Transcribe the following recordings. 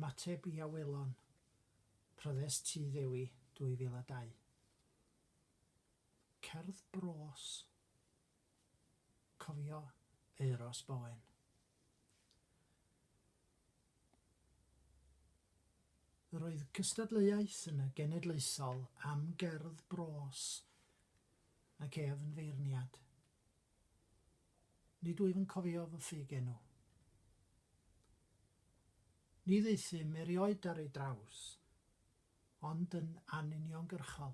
ymateb i Awelon, Pryddest Tŷ Ddewi 2002. Cerdd bros. Cofio Euros Bowen. Yr oedd cystadleuaeth yn y Genedlaethol am gerdd bros, ac ef yn feirniad. Nid wyf yn cofio fy ffug enw. Ni ddeuthum erioed ar ei draws, ond yn anuniongyrchol.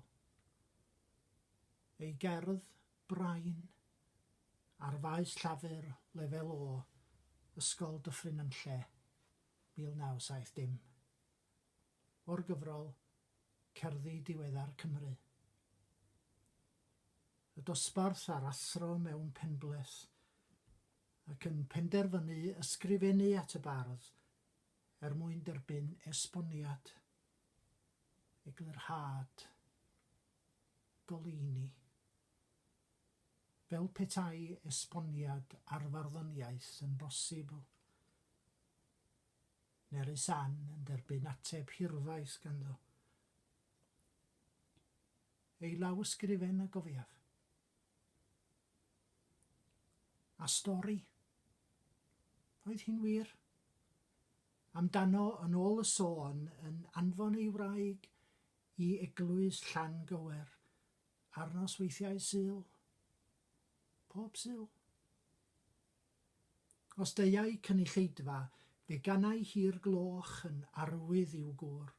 Ei gerdd, Brain, ar faes llafur lefel O, Ysgol Dyffryn Nantlle, 1970. O'r gyfrol Cerddi Diweddar Cymru. Y dosbarth a'r athro mewn penbleth, ac yn penderfynu ysgrifennu at y bardd er mwyn derbyn esboniad, eglurhad, goleuni. Fel petai esboniad ar farddoniaeth yn bosibl. Nerys Ann yn derbyn ateb hirfaith ganddo. Ei lawysgrifen a gofiaf. A stori. Oedd hi'n wir? Amdano yn ôl y sôn yn anfon ei wraig i eglwys Llangywer ar nosweithiau Sul. Pob Sul. Os deuai cynulleidfa, fe ganai hi'r gloch yn arwydd i'w gŵr.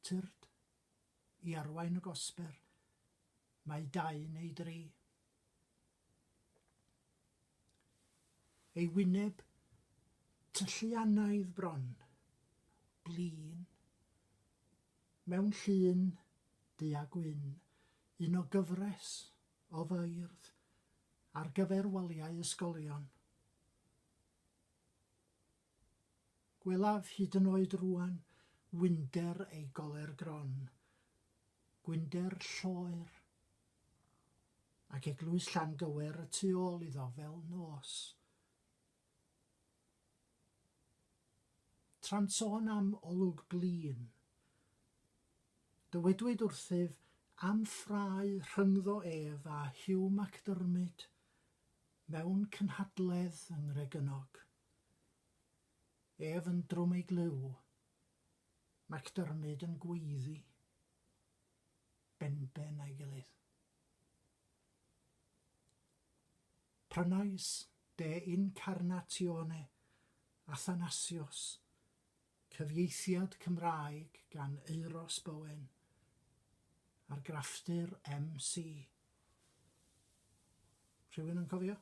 Tyrd, i arwain y gosber, mae dau neu dri. Ei wyneb tylluanaidd bron, blin, mewn llun du a gwyn, un o gyfres o feirdd ar gyfer waliau ysgolion. Gwelaf hyd yn oed rŵan wynder ei goler gron, gwynder lloer, ac eglwys Llangywer y tu ôl iddo fel nos. Tra'n sôn am olwg blin, dywedwyd wrthyf am ffrae rhyngddo ef a Hugh MacDiarmid mewn cynhadledd yng Ngregynog. Ef yn drwm ei glyw, MacDiarmid yn gweiddi, benben a'i gilydd. Prynais De Incarnatione Athanasios, cyfieithiad Cymraeg gan Euros Bowen, argraffdir MC. Rhywun yn cofio?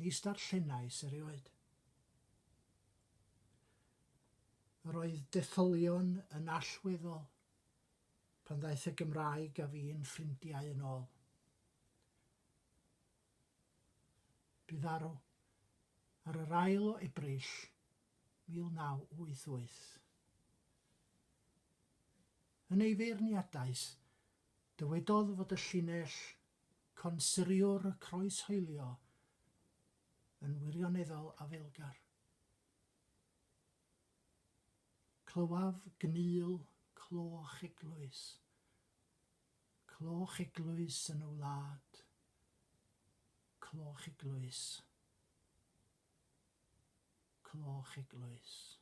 Nis darllenais erioed. Yr oedd detholion yn allweddol pan ddaeth y Gymraeg a fi'n ffrindiau yn ôl. Bu farw ar yr ail o Ebrill 1988. Yn ei feirniadaeth, dywedodd fod y llinell 'Consuriwr y Croeshoelio' yn wirioneddol afaelgar. Clywaf gnyl cloch eglwys. Cloch eglwys yn y wlad. Cloch eglwys. Cloch eglwys.